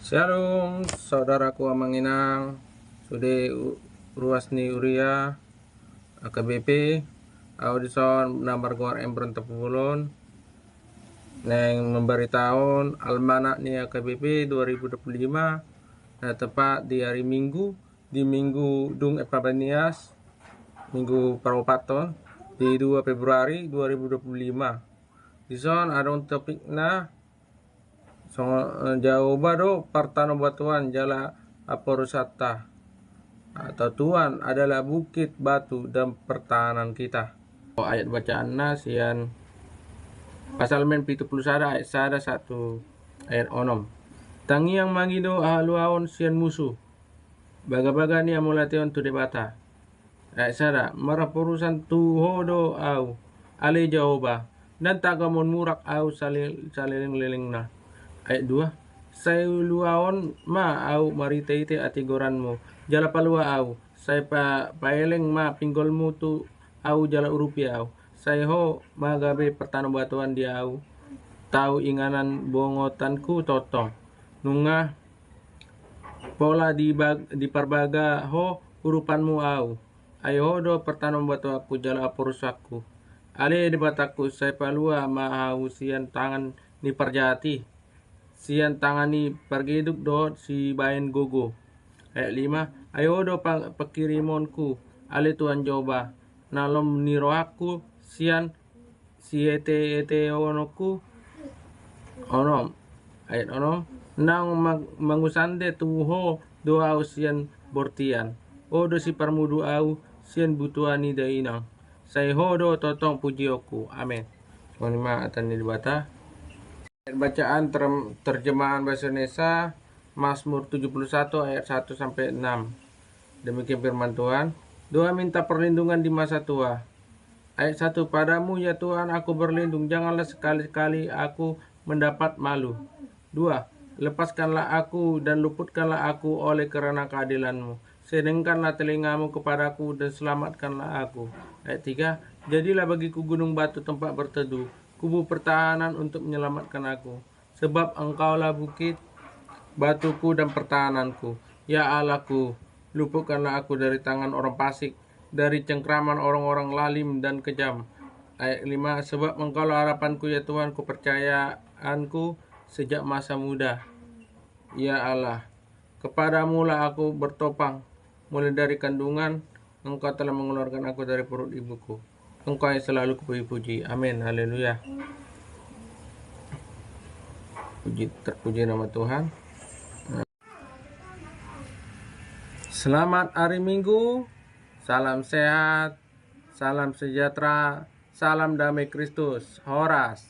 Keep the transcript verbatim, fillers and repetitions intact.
Shalom, saudaraku amang inang, sude u-, ruas ni huria A K B P, au dison na margoar Embron Tampubolon, naeng mambaritahon almanak ni A K B P dua ribu dua puluh lima, na tepat di hari Minggu, di Minggu dung Epifanias, Minggu paropathon, di dua Februari dua ribu dua puluh lima. Dison adong topikna, songon, eh, Jahowa do partanobatuan jala amporusanta, atau Tuhan adalah bukit, batu, dan pertahanan kita. Ayat bacaanna sian Psalmen pitu pulu sada ayat sada sahat tu ayat onom. Tangiang mangido haluaon sian musu, bagabaga ni hamauliateon tu Debata. Ayat sada, marhaporusan tu Ho do au, ale Jahowa, ndang tagamon murak au sale-, salelenglelengna. Ayat dua, sai luaon ma au marhitehite hatigoranmu, jala palua au, sai pa-, paeleng ma pinggolmu tu au jala urupi au, sai Ho ma gabe partanobatuan di au, tau inganan bongotanku tongtong. Nunga pola dibag-, diparbaga Ho urupanmu au, ai Ho do partanobatuanku jala amporusanku. Ale Debatangku, sai palua ma au sian tangan ni parjahati, sian tangan ni pargeduk dohot sibahen gogo. Ayat lima, ai Ho do pa-, pangkirimonku, ale Tuhan Jahowa, nalom ni rohangku sian sieteeteononku. Onom. Ayat onom. Naung mang-, mangusande tu Ho do au sian bortian. Ho do siparmudu au sian butuan ni dainang. Sai Ho do tongtong pujionku. Amen. Songon i ma hata ni Debata. Ayat bacaan ter-, terjemahan bahasa Indonesia, Mazmur tujuh puluh satu ayat satu sampai enam. Demikian firman Tuhan. Doa minta perlindungan di masa tua. Ayat satu, padamu, ya Tuhan, aku berlindung, janganlah sekali-kali aku mendapat malu. Dua, lepaskanlah aku dan luputkanlah aku oleh kerana keadilanmu. Sedengkanlah telingamu kepadaku dan selamatkanlah aku. Ayat tiga, jadilah bagiku gunung batu tempat berteduh, kubu pertahanan untuk menyelamatkan aku. Sebab Engkaulah bukit batuku dan pertahananku. Ya Allahku, luputkanlah aku dari tangan orang fasik, dari cengkraman orang-orang lalim dan kejam. Ayat lima, sebab Engkaulah harapanku, ya Tuhan, kepercayaanku sejak masa muda. Ya Allah, kepadamulah aku bertopang, mulai dari kandungan, Engkau telah mengeluarkan aku dari perut ibuku. Engkau yang selalu kupuji-puji. Amin. Haleluya. Puji, terpuji nama Tuhan. Selamat hari Minggu. Salam sehat. Salam sejahtera. Salam damai Kristus. Horas.